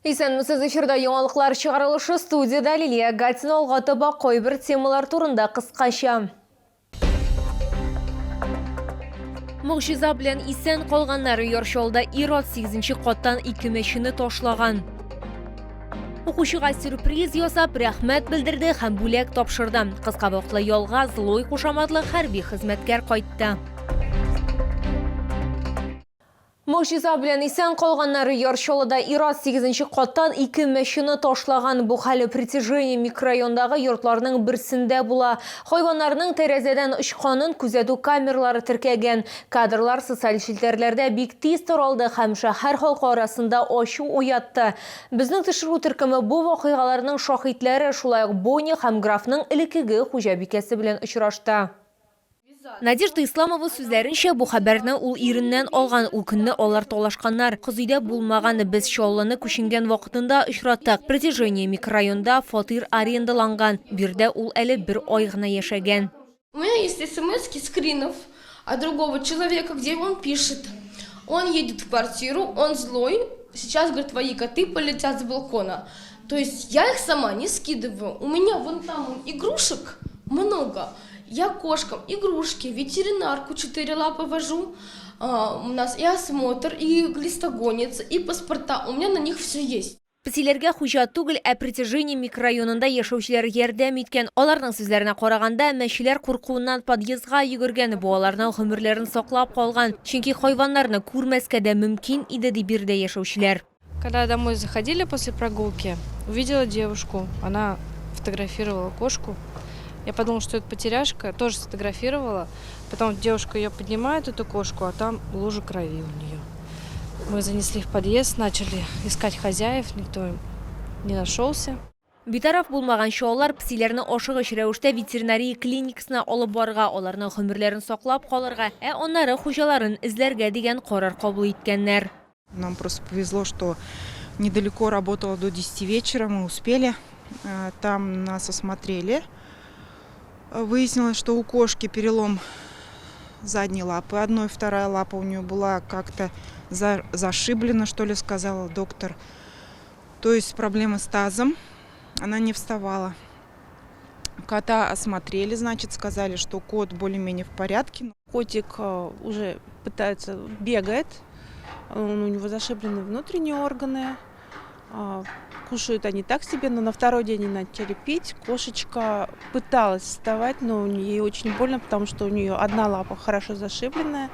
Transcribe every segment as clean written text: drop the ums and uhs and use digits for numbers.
Исәнмесез, эфирда яңалыклар чыгарылышы, студиядә Лилия Гатина. Алга таба кайбер темалар турында кыскача. Могҗиза белән исән калганнар. Яр Чаллыда ир-ат 8 каттан ике мәчене ташлаган. Укучыга сюрприз ясап, рәхмәт белдерде һәм бүләк тапшырды. Кыска вакытлы ялга Злой кушаматлы хәрби хезмәткәр кайтты. Могҗиза белән исән калганнар. Яр Чаллыда ир-ат сигезенче каттан ике мәчене ташлаган. Бу хәл Притяжение микрорайондагы йортларның берсендә була. Хайваннарның тәрәзәдән очканын күзәтү камералары теркәгән. Кадрлар социаль челтәрләрдә бик тиз таралды һәм шәһәр халкы арасында ачу уятты. Безнең төшерү төркеме бу вакыйгаларның шаһитләре, шулай ук Бонни һәм Графның элеккеге хуҗабикәсе белән очрашты. Надежда Исламова сүзләренчә, бу хәбәрне ул иреннән алган. Ул көнне алар талашканнар. Кыз өйдә булмаган. Без Чаллыны күченгән вакытында очраттык. Притяжение микрорайонда фатир арендаланган. Биредә ул әле бер ай гына яшәгән. У меня есть смски скринов от другого человека, где он пишет. Он едет в квартиру, он злой, сейчас, говорит, твои коты полетят с балкона. То есть я их сама не скидываю. У меня вон там игрушек много. Я кошкам игрушки, ветеринарку четыре лапы вожу. У нас и осмотр, и глистогонец, и паспорта. У меня на них все есть. Песиләргә хуҗа түгел, ә Притяжение микрорайонында яшәүчеләр ярдәм иткән. Аларның сүзләренә караганда, мәчеләр куркуыннан подъездга йөгергән. Бу аларның гомерләрен саклап калган. Чөнки хайваннарны күрмәскә дә мөмкин иде, ди биредә яшәүчеләр. Когда домой заходили после прогулки, увидела девушку, она фотографировала кошку. Я подумала, что это потеряшка, тоже сфотографировала. Потом девушка ее поднимает, эту кошку, а там лужа крови у нее. Мы занесли в подъезд, начали искать хозяев, никто не нашелся. Битараф булмаган чаллылар песиләрне ашыгыч рәвештә ветеринария клиникасына алып барырга, аларның гомерләрен саклап калырга, ә аннары хуҗаларын эзләргә дигән карар кабул иткәннәр. Нам просто повезло, что недалеко работала до 10 вечера, мы успели. Там нас осмотрели. Выяснилось, что у кошки перелом задней лапы одной, вторая лапа у нее была как-то зашиблена, что ли, сказала доктор. То есть проблемы с тазом, она не вставала. Кота осмотрели, значит, сказали, что кот более-менее в порядке. Котик уже пытается, бегает, у него зашиблены внутренние органы, кушают они так себе, но на второй день они начали пить. Кошечка пыталась вставать, но ей очень больно, потому что у нее одна лапа хорошо зашибленная,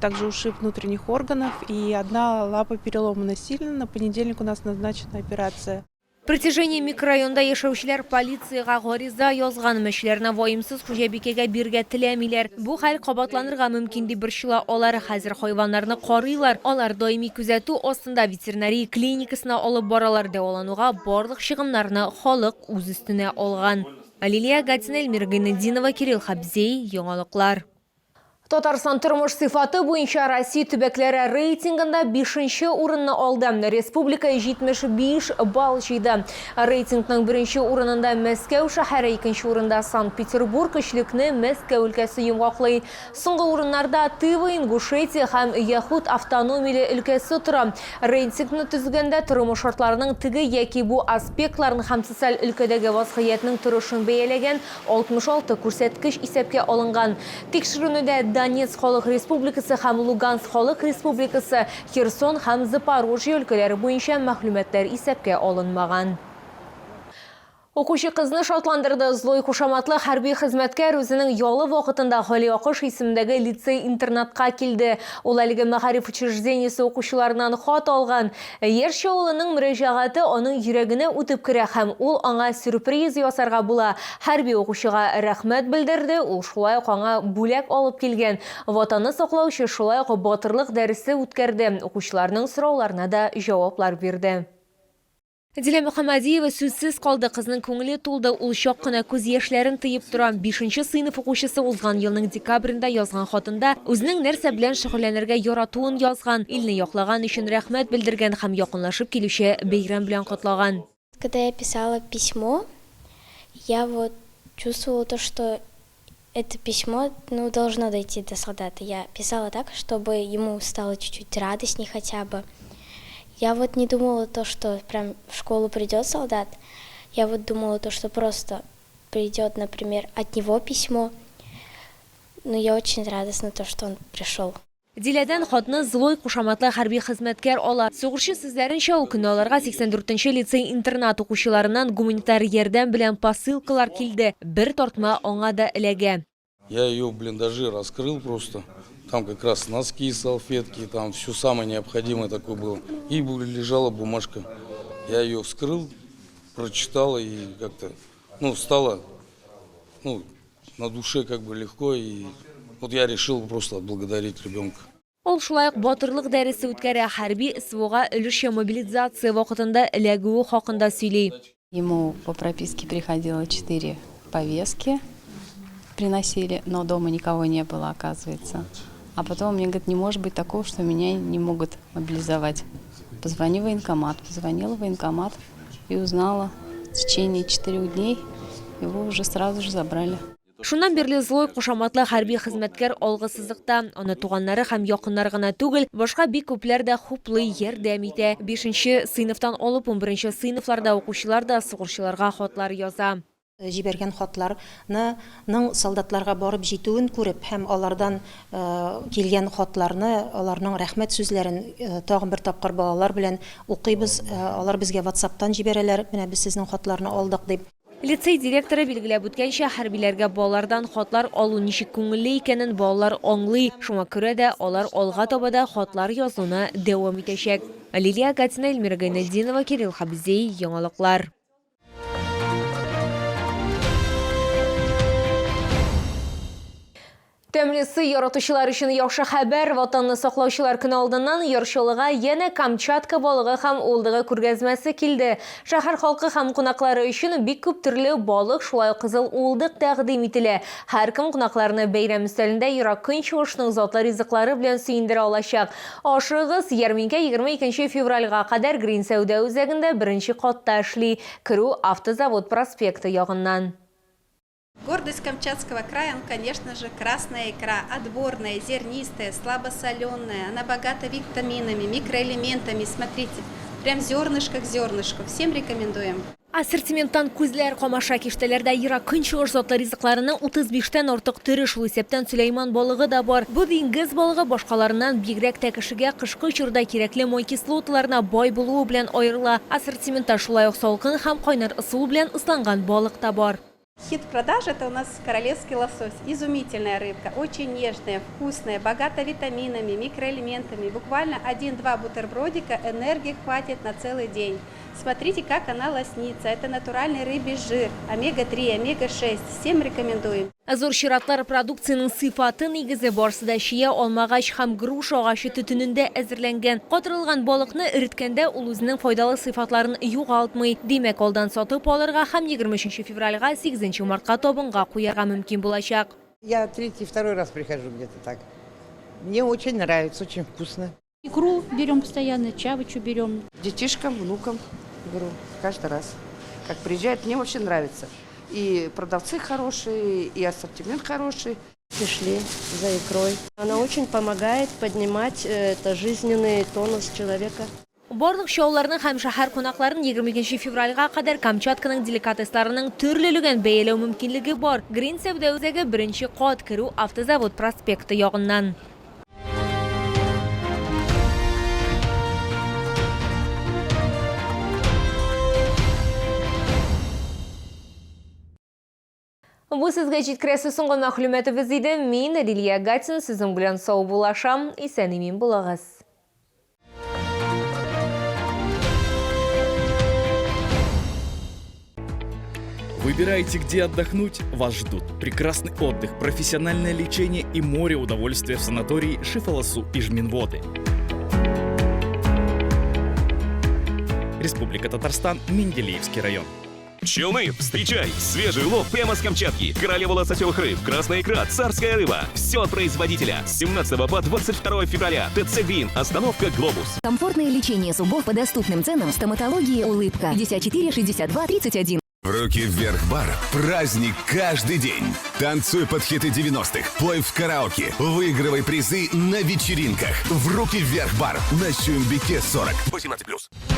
также ушиб внутренних органов, и одна лапа переломана сильно. На понедельник у нас назначена операция. Притяжение микрорайонда яшәүчеләр полициягә гариза язган. Мәчеләрне ваемсыз хуҗабикәгә бирергә теләмиләр. Бу хәл кабатланырга мөмкин дип борчыла алар. Хәзер хайваннарны карыйлар. Алар даими күзәтү астында, ветеринария клиникасына алып баралар. Дәвалануга барлык чыгымнарны халык үз өстенә алган. Лилия Гатина, Эльмира Гайнетдинова, Кирилл Хабзей, Яңалыклар. Татарстан тормыш сыйфаты буенча Россия төбәкләре рейтингында бишенче урынны алды. Республика 75 балл җыйды. Рейтингның беренче урынында Мәскәү шәһәре, икенче урында Санкт-Петербург, өчлекне Мәскәү өлкәсе йомгаклый. Соңгы урыннарда Тыва, Ингушетия һәм Яһүд автономияле өлкәсе тора. Рейтингны төзегәндә тормыш шартларының теге яки бу аспектларын һәм социаль өлкәдәге вазгыятьнең торышын бәяләгән 66 күрсәткеч исәпкә алынган. Тикшеренүдә Донецк Халык Республикасы һәм Луганск Халык Республикасы, Херсон һәм Запорожье өлкәләре буенча мәгълүматлар исәпкә алынмаган. Укучы кызны шатландырды. Злой кушаматлы хәрби хезмәткәр үзенең ялы вакытында Гали Акыш исемендәге лицей-интернатка килде. Ул әлеге мәгариф учреждениесе укучыларыннан хат алган. Яшь Чаллының мөрәҗәгате аның йөрәгенә үтеп керә һәм ул аңа сюрприз ясарга була. Хәрби укучыга рәхмәт белдерде, ул шулай ук аңа бүләк алып килгән. Ватанны саклаучы шулай ук батырлык дәресе үткәрде, укучыларның сорауларына да җаваплар бирде. Дилә Мөхәммәдиева сүзсез калды, кызның күңеле тулды, ул чак кына күз яшьләрен тыеп тора. Бишенче сыйныф укучысы узган елның декабрендә язган хатында үзенең нәрсә белән шөгыльләнергә яратуын язган, илне яклаган өчен рәхмәт белдергән һәм якынлашып килүче бәйрәм белән котлаган. Когда я писала письмо, я вот чувствовала то, что это письмо, ну, должно дойти до солдата. Я писала так, чтобы ему стало чуть-чуть радостней хотя бы. Я вот не думала то, что прям в школу придет солдат. Я вот думала то, что просто придет, например, от него письмо. Но я очень радостна то, что он пришел. Диләдән хатны Злой кушаматлы хәрби хезмәткәр ала. Сугышчы сүзләренчә, ул көнне аларга 84 нче лицей-интернат укучыларыннан гуманитар ярдәм белән посылкалар килде. Бер тартма аңа да эләгә. Я ее в блиндаже раскрыл просто. Там как раз носки, салфетки, там все самое необходимое такое было. И лежала бумажка. Я ее вскрыл, прочитал и как-то, ну, стало, ну, на душе как бы легко. И вот я решил просто отблагодарить ребенка. Ул шулай ук батырлык дәресе үткәрә, хәрби СВОга өлешчә мобилизация вакытында эләгүе хакында сөйли. Ему по прописке приходило 4 повестки, приносили, но дома никого не было, оказывается. А потом он мне говорит, не может быть такого, что меня не могут мобилизовать. Позвони в военкомат. Позвонила в военкомат и узнала, в течение 4 дней его уже сразу же забрали. Шуннан бирле Злой кушаматлы хәрби хезмәткәр алгы сызыкта. Аны туганнары һәм якыннары гына түгел, башка бик күпләр дә хуплый, ярдәм итә. Бишенче сыйныфтан алып унберенче сыйныфларда укучылар да сугышчыларга хатлар яза. Җибәргән хатларның солдатларга барып җитүен күреп һәм алардан килгән хатларны, аларның рәхмәт сүзләрен тагын бер тапкыр балалар белән укыйбыз. Алар безгә WhatsApp-тан җибәрәләр, менә без сезнең хатларны алдык дип. Лицей директоры билгеләп үткәнчә, хәрбиләргә балалардан хатлар алу ничек күңелле икәнен балалар аңлый. Шуңа күрә дә алар алга таба да хатлар язуны дәвам итәчәк. Лилия Гатина, Эльмира Гайнетдинова, Кирилл Хабзей, Яңалыклар. Тәмле сый яратучылар өчен яхшы хәбәр. Ватанны саклаучылар көне алдыннан Яр Чаллыга янә Камчатка балыгы һәм уылдыгы күргәзмәсе килде. Шәһәр халкы һәм кунаклары өчен бик күп төрле балык, шулай ук кызыл уылдык тәкъдим ителә. Һәркем кунакларны бәйрәм өстәлендә Ерак Көнчыгышның затлы ризыклары белән сөендерә алачак. Ашыгыгыз, ярминкә 22 февральгә кадәр Грин сәүдә үзәгендә беренче катта эшли. Керү Автозавод проспекты ягыннан. Гордость Камчатского края, он, конечно же, красная икра, отборная, зернистая, слабосоленая. Она богата витаминами, микроэлементами. Смотрите, прям зернышко к зернышку. Всем рекомендуем. Ассортименттан күзләр камаша. Киштәләрдә Ерак Көнчыгыш затлы ризыкларының 35тән артык төре, шул исәптән Сөләйман балыгы да бар. Бу диңгез балыгы башкаларыннан бигрәк тә кешегә кышкы чорда кирәкле май кислоталарына бай булуы белән аерыла. Ассортиментта шулай ук салкын һәм кайнар ысул белән ысланган балык та бар. Хит продаж это у нас королевский лосось. Изумительная рыбка, очень нежная, вкусная, богата витаминами, микроэлементами. Буквально один-два бутербродика энергии хватит на целый день. Смотрите, как она лоснится. Это натуральный рыбий жир, омега-3, омега-6. Всем рекомендуем. Зур чиратлар продукциянең сыйфаты нигезе барсы да чия, алмагач һәм груша агачы төтенендә әзерләнгән. Катырылган балыкны эреткәндә ул үзенең файдалы сыйфатларын югалтмый. Димәк, алдан сатып алырга һәм 23 февральгә 8 мартка табынга куярга мөмкин булачак. Я третий, второй раз прихожу где-то так. Мне очень нравится, очень вкусно. Икру берем постоянно, чавычу берем. Детишкам, внукам беру каждый раз. Как приезжают, мне вообще нравится. И продавцы хорошие, и ассортимент хороший. Пришли за икрой. Она очень помогает поднимать это жизненный тонус человека. Барлык чаллыларны һәм шәһәр кунакларын 22 февральгә кадәр Камчатканың деликатесларының төрлелеген бәяләү мөмкинлеге бар. Грин сәүдә үзәге беренче кат, керү Автозавод проспекты ягыннан. Бу сезгә җиткерәсе соңгы мәгълүматыбыз иде. Мин Лилия Гатин сезнең белән саубуллашам. Исән-имин булыгыз. Выбирайте, где отдохнуть, вас ждут прекрасный отдых, профессиональное лечение и море удовольствия в санатории Шифаласу Ижминводы. Республика Татарстан, Менделеевский район. Челны, встречай! Свежий улов прямо с Камчатки. Королева лососевых рыб, красная икра, царская рыба. Все от производителя. С 17 по 22 февраля. ТЦ Грин. Остановка Глобус. Комфортное лечение зубов по доступным ценам. Стоматология «Улыбка». 54 62 31. В Руки вверх бар. Праздник каждый день. Танцуй под хиты 90-х, пой в караоке, выигрывай призы на вечеринках. В Руки вверх бар на Сюмбике 40. 18+.